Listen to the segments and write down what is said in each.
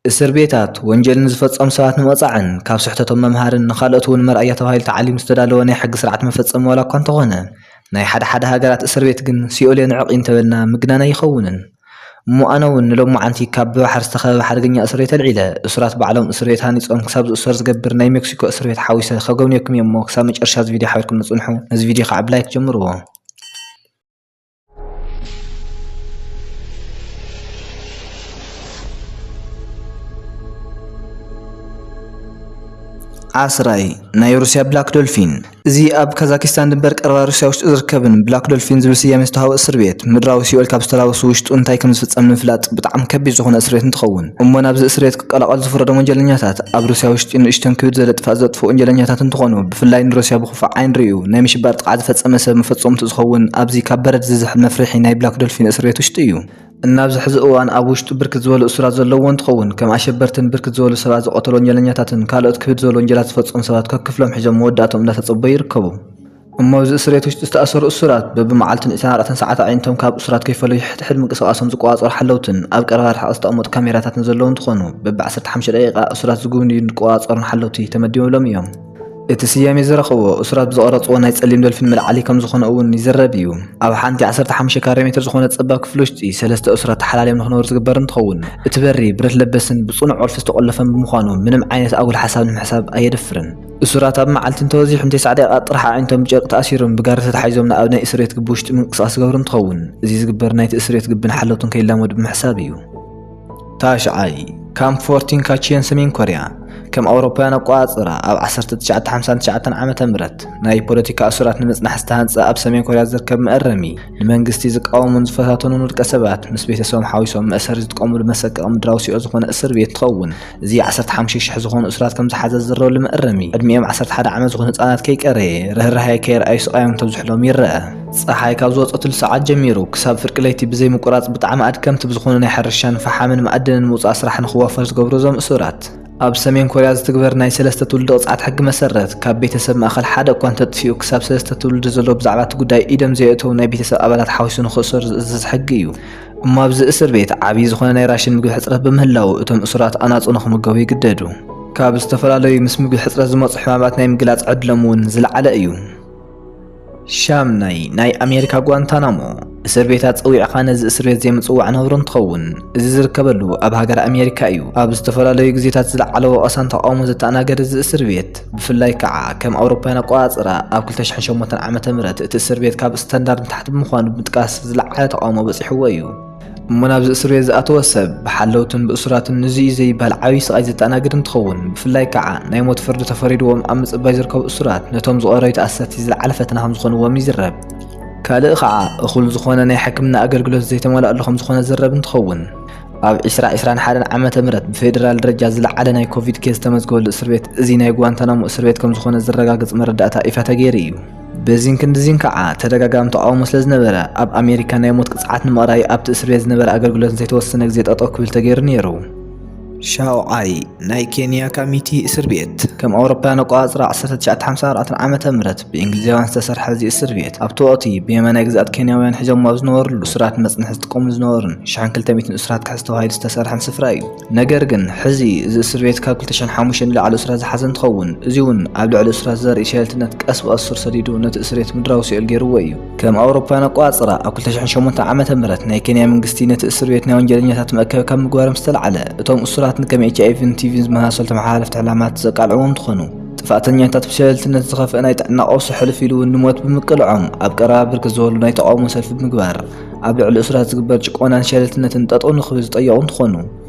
እስር ቤታት ወንጀል ንዝፈጸሙ ሰባት ንምቕጻዕን ካብ ስሕተቶም መምሃርን ንኻልኦት እውን መርኣያ ተባሂሉ ተዓሊሙ ዝተዳለወ ናይ ሕጊ ስርዓት መፈጸሚ ዋላ እኳ እንተኾነ፣ ናይ ሓደ ሓደ ሃገራት እስር ቤት ግን ሲኦል የንዕቕ እዩ እንተበልና ምግናን ኣይኸውንን። እሞ ኣነ እውን ንሎማዓንቲ ካብ ብባሕሪ ዝተኸበበ ሓደገኛ እስር ቤት ኣልዒለ፣ እሱራት ባዕሎም እስር ቤት ሃኒጾም ክሳብ ዝእሰሩ ዝገብር ናይ ሜክሲኮ እስር ቤት ሓዊሰ ከጎብንየኩም እየ። እሞ ክሳብ መጨረሻ እዚ ቪድዮ ሓቢርኩም ንጽንሑ፣ ነዚ ቪድዮ ከዓ ብላይክ ጀምርዎ። ዓስራይ፣ ናይ ሩስያ ብላክ ዶልፊን። እዚ ኣብ ካዛኪስታን ድንበር ቀረባ ሩስያ ውሽጢ ዝርከብን ብላክ ዶልፊን ዝብል ስያሜ ዝተዋህቦ እስር ቤት፣ ምድራዊ ሲኦል ካብ ዝተላበሱ ውሽጡ እንታይ ከም ዝፍጸም ንምፍላጥ ብጣዕሚ ከቢድ ዝኾነ እስር ቤት እንትኸውን፣ እሞ ናብዚ እስር ቤት ክቀላቐሉ ዝፍረዶም ወንጀለኛታት ኣብ ሩስያ ውሽጢ ንእሽተን ክብድ ዝበለ ጥፍኣት ዘጥፍኡ ወንጀለኛታት እንትኾኑ፣ ብፍላይ ንሩስያ ብኽፉእ ዓይኒ ርእዩ ናይ ምሽባር ጥቕዓት ዝፈጸመ ሰብ መፈጸምቱ ዝኸውን ኣብዚ ካብ በረድ ዝዝሕል መፍርሒ ናይ ብላክ ዶልፊን እስር ቤት ውሽጢ እዩ። እናብዚ ሕዚ እዋን ኣብ ውሽጡ ብርክት ዝበሉ እሱራት ዘለዎ እንትኸውን፣ ከም ኣሸበርትን ብርክት ዝበሉ ሰባት ዝቐተሉ ወንጀለኛታትን ካልኦት ክብድ ዝበሉ ወንጀላት ዝፈጸሙ ሰባት ከክፍሎም ሒዞም መወዳእቶም እንዳተጸበዩ ይርከቡ። እሞ ኣብዚ እስር ቤት ውሽጢ ዝተኣሰሩ እሱራት በብመዓልቱ ን ዕስራን ኣርባዕተን ሰዓት ኣዒንቶም ካብ እሱራት ከይፈለዩ ሕድሕድ ምንቅስቃሶም ዝቆጻጸሩ ሓለውትን ኣብ ቀረባ ርሕቀት ዝተቐመጡ ካሜራታትን ዘለዉ እንትኾኑ፣ በብ ዓሰርተ ሓሙሽተ ደቂቃ እሱራት ዝጉብንዩን ዝቆጻጸሩን ሓለውቲ ተመዲቦምሎም እዮም። እቲ ስያሜ ዝረኸቦ እሱራት ብዝቐረጽዎ ናይ ጸሊም ዶልፊን መልዓሊ ከም ዝኾነ እውን ይዝረብ እዩ። ኣብ ሓንቲ ዓሰርተ ሓሙሽተ ካሬ ሜትር ዝኾነ ጸባብ ክፍሊ ውሽጢ ሰለስተ እሱራት ተሓላልዮም ንኽነብሩ ዝግበር እንትኸውን፣ እቲ በሪ ብረት ለበስን ብጽኑዕ ቁልፊ ዝተቖለፈን ብምዃኑ ምንም ዓይነት ኣጉል ሓሳብ ንምሕሳብ ኣየደፍርን። እሱራት ኣብ መዓልቲ እንተበዚሑ ንተስዓ ደቂቓ ጥራሕ ኣዒንቶም ብጨርቂ ተኣሲሮም ብጋሪ ተታሒዞም ናብ ናይ እስር ቤት ግቢ ውሽጢ ምንቅስቃስ ዝገብሩ እንትኸውን፣ እዚ ዝግበር ናይቲ እስር ቤት ግብን ሓለውትን ከይላመዱ ብምሕሳብ እዩ። ታሽዓይ፣ ካምፕ ፎርቲን ካቺየን ሰሜን ኮርያ። ከም ኣውሮፓውያን ኣቆጻጽራ ኣብ ዓሰርተ ትሽዓተ ሓምሳን ትሽዓተን ዓመተ ምህረት ናይ ፖለቲካ እሱራት ንምጽናሕ ዝተሃንጸ ኣብ ሰሜን ኮርያ ዝርከብ መእረሚ፣ ንመንግስቲ ዝቃወሙን ዝፈታተኑን ውልቀ ሰባት ምስ ቤተሰቦም ሓዊሶም መእሰሪ ዝጥቀሙሉ መሰቀቒ ምድራዊ ሲኦል ዝኾነ እስር ቤት እንትኸውን፣ እዚ ዓሰርተ ሓሙሽተ ሽሕ ዝኾኑ እሱራት ከም ዝሓዘ ዝዝረበሉ መእረሚ፣ ዕድሚኦም ዓሰርተ ሓደ ዓመት ዝኾኑ ህጻናት ከይቀረየ ርህራሄ ከየርኣዩ ስቓዮም እንተብዝሕሎም ይረአ። ጸሓይ ካብ ዝወጸትሉ ሰዓት ጀሚሩ ክሳብ ፍርቂ ለይቲ ብዘይ ምቁራጽ ብጣዕሚ ኣድከምቲ ብዝኾኑ ናይ ሕርሻን ፈሓምን መኣድንን ምውጻእ ስራሕ ንኽዋፈር ዝገብሩ እዞም እሱራት፣ ኣብ ሰሜን ኮርያ ዝትግበር ናይ ሰለስተ ትውልዲ ቅጽዓት ሕጊ መሰረት፣ ካብ ቤተሰብ ማእኸል ሓደ እኳ እንተጥፊኡ ክሳብ ሰለስተ ትውልዲ ዘሎ ብዛዕባ እቲ ጉዳይ ኢዶም ዘየእተው ናይ ቤተሰብ ኣባላት ሓዊሱ ንኽእሰሩ ዝእዝዝ ሕጊ እዩ። እሞ ኣብዚ እስር ቤት ዓብዪ ዝኾነ ናይ ራሽን ምግቢ ሕጽረት ብምህላው፣ እቶም እሱራት ኣናጹ ንኽምገቡ ይግደዱ። ካብ ዝተፈላለዩ ምስ ምግቢ ሕጽረት ዝመጹ ሕማማት ናይ ምግላጽ ዕድሎም እውን ዝለዓለ እዩ። ሻምናይ፣ ናይ ኣሜሪካ ጓንታናሞ። እስር ቤታት ጸዊዕኻ ነዚ እስር ቤት ዘይምጽዋዕ ነውሪ እንትኸውን፣ እዚ ዝርከበሉ ኣብ ሃገር ኣሜሪካ እዩ። ኣብ ዝተፈላለዩ ግዜታት ዝለዓለ ወቐሳን ተቓውሞ ዘተኣናገደ እዚ እስር ቤት፣ ብፍላይ ከዓ ከም ኣውሮፓውያን ኣቆጻጽራ ኣብ ክልተ ሽሕን ሸሞንተን ዓመተ ምህረት እቲ እስር ቤት ካብ ስታንዳርድ ንታሕቲ ብምዃኑ ብምጥቃስ ዝለዓለ ተቓውሞ በጺሕዎ እዩ። እሞ ናብዚ እስር ቤት ዝኣተወ ሰብ ብሓለውትን ብእሱራትን ንዙ እዩ ዘይበሃል ዓብዪ ስቓይ ዘተኣናግድ እንትኸውን፣ ብፍላይ ከዓ ናይ ሞት ፍርዲ ተፈሪድዎም ኣብ ምጽባይ ዝርከቡ እሱራት ነቶም ዝቐረዩ ተኣሰርቲ ዝለዓለ ፈተና ከም ዝኾንዎም ይዝረብ። ካልእ ከዓ እኹል ዝኾነ ናይ ሕክምና ኣገልግሎት ዘይተመላእሉ ከም ዝኾነ ዝረብ እንትኸውን፣ ኣብ ዕስራ ዕስራን ሓደን ዓመተ ምህረት ብፌዴራል ደረጃ ዝለዓለ ናይ ኮቪድ ኬዝ ዝተመዝገበሉ እስር ቤት እዚ ናይ ጓንታናሞ እስር ቤት ከም ዝኾነ ዝረጋግጽ መረዳእታ ይፋ ተገይሩ እዩ። በዚን ክንድዚን ከዓ ተደጋጋሚ ተቓውሞ ስለ ዝነበረ፣ ኣብ ኣሜሪካ ናይ ሞት ቅጽዓት ንምቕራይ ኣብቲ እስር ቤት ዝነበረ ኣገልግሎት ንዘይተወሰነ ግዜ ጠጠው ክብል ተገይሩ ነይሩ። ሻውዓይ፣ ናይ ኬንያ ካሚቲ እስር ቤት። ከም ኣውሮፓውያን ኣቆጻጽራ ዓሰርተ ትሽዓተ ሓምሳ ኣርባዕተ ዓመተ ምህረት ብእንግሊዛውያን ዝተሰርሐ እዚ እስር ቤት፣ ኣብቲ ወቕቲ ብየማናይ ግዝኣት ኬንያውያን ሒዞሞ ኣብ ዝነበሩሉ እሱራት መጽንሒ ዝጥቀሙ ዝነበሩን ሽሕን ክልተ ሚእትን እሱራት ክሕዝ ተባሂሉ ዝተሰርሐን ስፍራ እዩ። ነገር ግን፣ ሕዚ እዚ እስር ቤት ካብ ክልተ ሽሕን ሓሙሽተን ንላዕሊ እሱራት ዝሓዘ እንትኸውን፣ እዚ እውን ኣብ ልዕሊ እሱራት ዘርኢ ሸለልትነት ቀስ ብቐስ ሱር ሰዲዱ ነቲ እስር ቤት ምድራዊ ሲኦል ገይርዎ እዩ። ከም ኣውሮፓውያን ኣቆጻጽራ ኣብ ክልተ ሽሕን ሸሞንተን ዓመተ ምህረት ናይ ኬንያ መንግስቲ ነቲ እስር ቤት ናይ ወንጀለኛታት መእከቢ ካብ ምግባሮም ዝተላዕለ፣ እቶም እሱራት ንከም ኤች ኣይ ቪን ቲ ቪን ዝመሳሰሉ ተመሓላለፍቲ ሕማማት ዘቃልዕዎም እንትኾኑ፣ ጥፍኣተኛታት ብሸለልትነት ዝኸፍአ ናይ ጥዕና ቀውሲ ሕልፍ ኢሉ እውን ንሞት ብምቅልዖም ኣብ ቀረባ ብርክት ዝበሉ ናይ ተቃውሞ ሰልፊ ብምግባር ኣብ ልዕሊ እሱራት ዝግበር ጭቆናን ሸለልትነትን ጠጠው ንኽብል ዝጠየቑ እንትኾኑ፣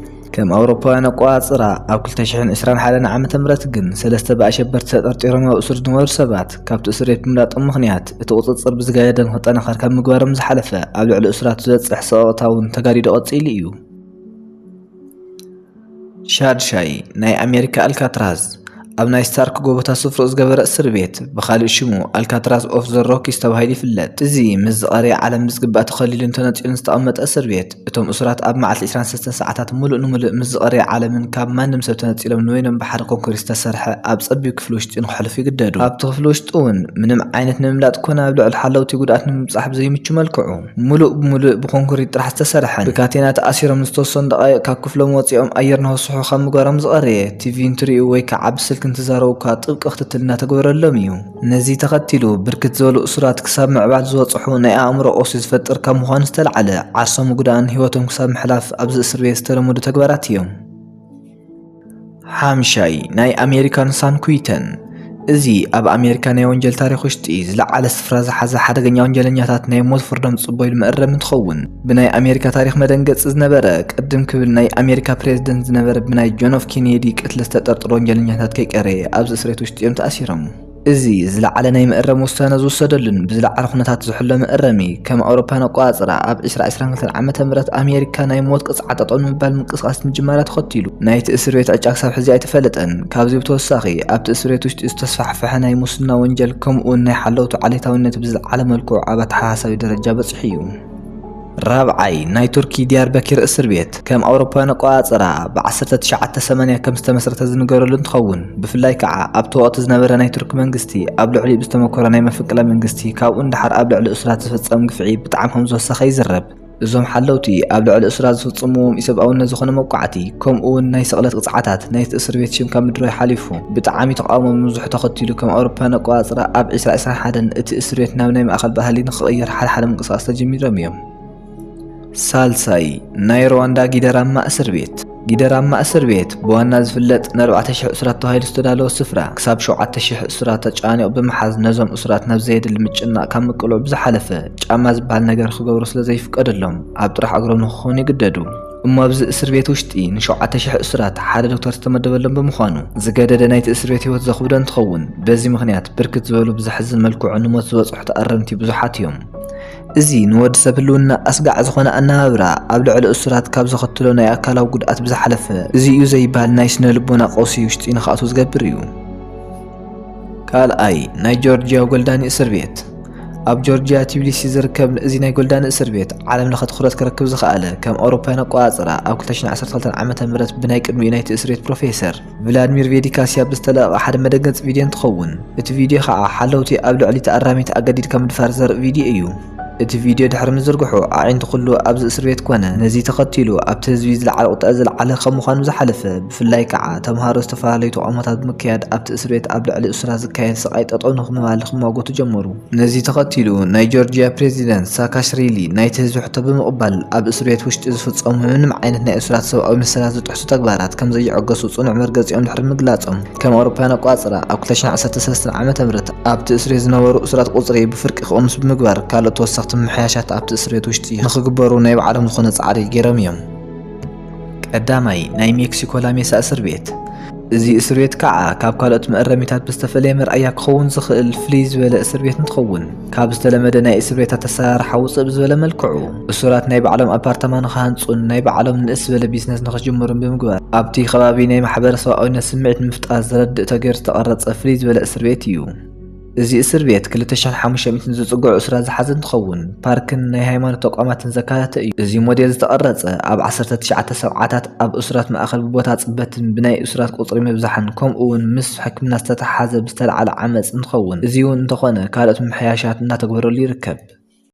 ከም ኣውሮፓውያን ኣቆጻጽራ ኣብ ክልተ ሽሕን ዕስራን ሓደን ዓመተ ምህረት ግን ሰለስተ ብኣሸበርቲ ተጠርጢሮም ኣብ እሱር ዝነበሩ ሰባት ካብቲ እስር ቤት ብምላጦም ምኽንያት እቲ ቁጽጽር ብዝጋየደ ንኽጠናኸር ካብ ምግባሮም ዝሓለፈ ኣብ ልዕሊ እሱራት ዝበጽሕ ሰቆቃታውን ተጋዲዶ ቀጺሉ እዩ። ሻድሻይ፣ ናይ ኣሜሪካ ኣልካትራዝ። ኣብ ናይ ስታርክ ጎቦታት ስፍርኡ ዝገበረ እስር ቤት፣ ብኻልእ ሽሙ ኣልካትራዝ ኦፍ ዘ ሮኪስ ተባሂሉ ይፍለጥ። እዚ ምስ ዝቐረየ ዓለም ብዝግባእ ተኸሊሉን ተነጺሉን ዝተቐመጠ እስር ቤት፣ እቶም እሱራት ኣብ መዓልቲ ዕስራን ሰለስተን ሰዓታት ምሉእ ንምሉእ ምስ ዝቐረየ ዓለምን ካብ ማንም ሰብ ተነጺሎም ንበይኖም ብሓደ ኮንክሪት ዝተሰርሐ ኣብ ጸቢብ ክፍሊ ውሽጢ ንኽሕልፉ ይግደዱ። ኣብቲ ክፍሊ ውሽጢ እውን ምንም ዓይነት ንምምላጥ ኮነ ኣብ ልዕሊ ሓለውቲ ጉድኣት ንምብጻሕ ብዘይምቹ መልክዑ፣ ምሉእ ብምሉእ ብኮንክሪት ጥራሕ ዝተሰርሐን ብካቴና ተኣሲሮም ንዝተወሰኑ ደቓይቕ ካብ ክፍሎም ወጺኦም ኣየር ንኸስሕሑ ካብ ምግባሮም ዝቐረየ፣ ቲቪ እንትርእዩ ወይ ከዓ ብስልኪ እንትዛረቡ እኳ ጥብቂ ክትትል እናተገበረሎም እዩ። ነዚ ተኸቲሉ ብርክት ዝበሉ እሱራት ክሳብ ምዕባል ዝበጽሑ ናይ ኣእምሮ ቀውሲ ዝፈጥር ካብ ምዃኑ ዝተላዕለ ዓርሶም ምጉዳእን ህይወቶም ክሳብ ምሕላፍ ኣብዚ እስር ቤት ዝተለመዱ ተግባራት እዮም። ሓምሻይ፣ ናይ ኣሜሪካን ሳን ኩዊተን። እዚ ኣብ ኣሜሪካ ናይ ወንጀል ታሪኽ ውሽጢ ዝለዓለ ስፍራ ዝሓዘ ሓደገኛ ወንጀለኛታት ናይ ሞት ፍርዶም ዝጽበይሉ መእረሚ እንትኸውን፣ ብናይ ኣሜሪካ ታሪኽ መደንገጺ ዝነበረ፣ ቅድም ክብል ናይ ኣሜሪካ ፕሬዝደንት ዝነበረ ብናይ ጆን ኤፍ ኬኔዲ ቅትለት ዝተጠርጠሩ ወንጀለኛታት ከይቀረየ ኣብዚ እስር ቤት ውሽጢ እዮም ተኣሲሮም። እዚ ዝለዓለ ናይ መእረሚ ውሳነ ዝውሰደሉን ብዝለዓለ ኩነታት ዝሕሎ መእረሚ፣ ከም ኣውሮፓን ኣቆጻጽራ ኣብ ዕስራ ዕስራን ክልተን ዓመተ ምህረት ኣሜሪካ ናይ ሞት ቅጽዓት ጠጠው ንምባል ምንቅስቃስ ምጅማራ ተኸቲሉ፣ ናይቲ እስር ቤት ዕጫ ክሳብ ሕዚ ኣይተፈለጠን። ካብዚ ብተወሳኺ፣ ኣብቲ እስር ቤት ውሽጢ ዝተስፋሕፈሐ ናይ ሙስና ወንጀል፣ ከምኡ እውን ናይ ሓለውቱ ዓሌታዊነት ብዝለዓለ መልክዑ ኣብ ኣተሓሳሳቢ ደረጃ በጺሑ እዩ። ራብዓይ፣ ናይ ቱርኪ ዲያርበኪር እስር ቤት፣ ከም ኣውሮፓውያን ኣቆጻጽራ ብ ዓሰርተ ትሽዓተ ሰማንያ ከም ዝተመስረተ ዝንገረሉ እንትኸውን፣ ብፍላይ ከዓ ኣብቲ ወቕቲ ዝነበረ ናይ ቱርኪ መንግስቲ ኣብ ልዕሊኡ ብዝተመኮረ ናይ መፈንቅለ መንግስቲ፣ ካብኡ ንደሓር ኣብ ልዕሊ እሱራት ዝፍጸም ግፍዒ ብጣዕሚ ከም ዝወሰኸ ይዝረብ። እዞም ሓለውቲ ኣብ ልዕሊ እሱራት ዝፍጽምዎም ኢሰብኣውነት ዝኾነ መውቃዕቲ፣ ከምኡ እውን ናይ ስቕለት ቅጽዓታት፣ ናይቲ እስር ቤት ሽም ካብ ምድራይ ሓሊፉ ብጣዕሚ ተቓውሞ ምብዝሑ ተኸቲሉ፣ ከም ኣውሮፓውያን ኣቆጻጽራ ኣብ ዕስራ ዕስራን ሓደን እቲ እስር ቤት ናብ ናይ ማእኸል ባህሊ ንኽቕየር ሓደ ሓደ ምንቅስቃስ ተጀሚሮም እዮም። ሳልሳይ፣ ናይ ሩዋንዳ ጊደራማ እስር ቤት። ጊደራማ እስር ቤት ብዋና ዝፍለጥ ንኣርባዕተ ሽሕ እሱራት ተባሂሉ ዝተዳለወ ስፍራ፣ ክሳብ ሸውዓተ ሽሕ እሱራት ተጨናኒቑ ብምሓዝ፣ ነዞም እሱራት ናብ ዘየድሊ ምጭናቕ ካብ ምቅልዑ ብዝሓለፈ፣ ጫማ ዝበሃል ነገር ክገብሩ ስለ ዘይፍቀደሎም፣ ኣብ ጥራሕ እግሮም ንክኾኑ ይግደዱ። እሞ ኣብዚ እስር ቤት ውሽጢ ንሸውዓተ ሽሕ እሱራት ሓደ ዶክተር ዝተመደበሎም ብምዃኑ፣ ዝገደደ ናይቲ እስር ቤት ህይወት ዘኽብዶ እንትኸውን፣ በዚ ምኽንያት ብርክት ዝበሉ ብዘሕዝን መልክዑ ንሞት ዝበጽሑ ተኣረምቲ ብዙሓት እዮም። እዚ ንወዲ ሰብ ህልውና ኣስጋዕ ዝኾነ ኣነባብራ ኣብ ልዕሊ እሱራት ካብ ዘኸትሎ ናይ ኣካላዊ ጉድኣት ብዝሓለፈ፣ እዚ እዩ ዘይበሃል ናይ ስነ ልቦና ቀውሲ ውሽጢ ንኽኣትዉ ዝገብር እዩ። ካልኣይ፣ ናይ ጆርጂያ ጎልዳኒ እስር ቤት። ኣብ ጆርጂያ ቲቢሊሲ ዝርከብ እዚ ናይ ጎልዳኒ እስር ቤት ዓለም ለኸ ትኹረት ክረክብ ዝኸኣለ፣ ከም ኣውሮፓውያን ኣቆጻጽራ ኣብ ክልተ ሽሕን ዓሰርተ ክልተን ዓመተ ምህረት ብናይ ቅድሚኡ ናይቲ እስር ቤት ፕሮፌሰር ቭላድሚር ቬዲካስያ ብዝተለቐቐ ሓደ መደንገጺ ቪድዮ እንትኸውን፣ እቲ ቪድዮ ኸዓ ሓለውቲ ኣብ ልዕሊ ተኣራሚት ኣገዲድካ ምድፋር ዘርኢ ቪድዮ እዩ። እቲ ቪድዮ ድሕሪ ምዝርግሑ፣ ኣዒንቲ ኩሉ ኣብዚ እስር ቤት ኮነ። ነዚ ተኸቲሉ ኣብቲ ህዝቢ ዝለዓለ ቁጠዐ ዝለዓለ ከም ምዃኑ ዝሓለፈ፣ ብፍላይ ከዓ ተምሃሮ ዝተፈላለዩ ተቓውሞታት ብምክያድ ኣብቲ እስር ቤት ኣብ ልዕሊ እሱራት ዝካየድ ስቓይ ጠጠው ንኽምባል ክማጎቱ ጀመሩ። ነዚ ተኸቲሉ ናይ ጆርጂያ ፕሬዚደንት ሳካሽሪሊ ናይቲ ህዝቢ ሕቶ ብምቕባል ኣብ እስር ቤት ውሽጢ ዝፍጸሙ ምንም ዓይነት ናይ እሱራት ሰብኣዊ መሰላት ዝጥሕሱ ተግባራት ከም ዘይዕገሱ ጽኑዕ መርገጺኦም ድሕሪ ምግላጾም፣ ከም ኣውሮፓውያን ኣቆጻጽራ ኣብ ክልተ ሽሕን ዓሰርተ ሰለስተን ዓመተ ምህረት ኣብቲ እስር ቤት ዝነበሩ እሱራት ቁጽሪ ብፍርቂ ክቕንስ ብምግባር፣ ካልኦት ተወሰኽቲ ምምሕያሻት ኣብቲ እስር ቤት ውሽጢ ንኽግበሩ ናይ ባዕሎም ዝኾነ ጻዕሪ ገይሮም እዮም። ቀዳማይ፣ ናይ ሜክሲኮ ላሜሳ እስር ቤት። እዚ እስር ቤት ከዓ ካብ ካልኦት መእረሚታት ብዝተፈለየ መርኣያ ክኸውን ዝኽእል ፍልይ ዝበለ እስር ቤት እንትኸውን፣ ካብ ዝተለመደ ናይ እስር ቤታት ኣሰራርሓ ውፅእ ብዝበለ መልክዑ፣ እሱራት ናይ ባዕሎም ኣፓርታማ ንኽሃንፁን ናይ ባዕሎም ንእስ ዝበለ ቢዝነስ ንኽጅምሩን ብምግባር፣ ኣብቲ ከባቢ ናይ ማሕበረሰባዊነት ስምዒት ንምፍጣር ዝረድእ ተገይሩ ዝተቐረፀ ፍልይ ዝበለ እስር ቤት እዩ። እዚ እስር ቤት ክልተ ሽሕን ሓሙሽተ ሚእትን ዝጽግዑ እሱራት ዝሓዘ እንትኸውን፣ ፓርክን ናይ ሃይማኖት ተቋማትን ዘካተተ እዩ። እዚ ሞዴል ዝተቐረጸ ኣብ ዓሰርተ ትሽዓተ ሰብዓታት ኣብ እሱራት ማእከል ብቦታ ጽበትን ብናይ እሱራት ቁጽሪ ምብዛሕን፣ ከምኡ እውን ምስ ሕክምና ዝተተሓሓዘ ብዝተለዓለ ዓመጽ እንትኸውን፣ እዚ እውን እንተኾነ ካልኦት ምምሕያሻት እናተግበረሉ ይርከብ።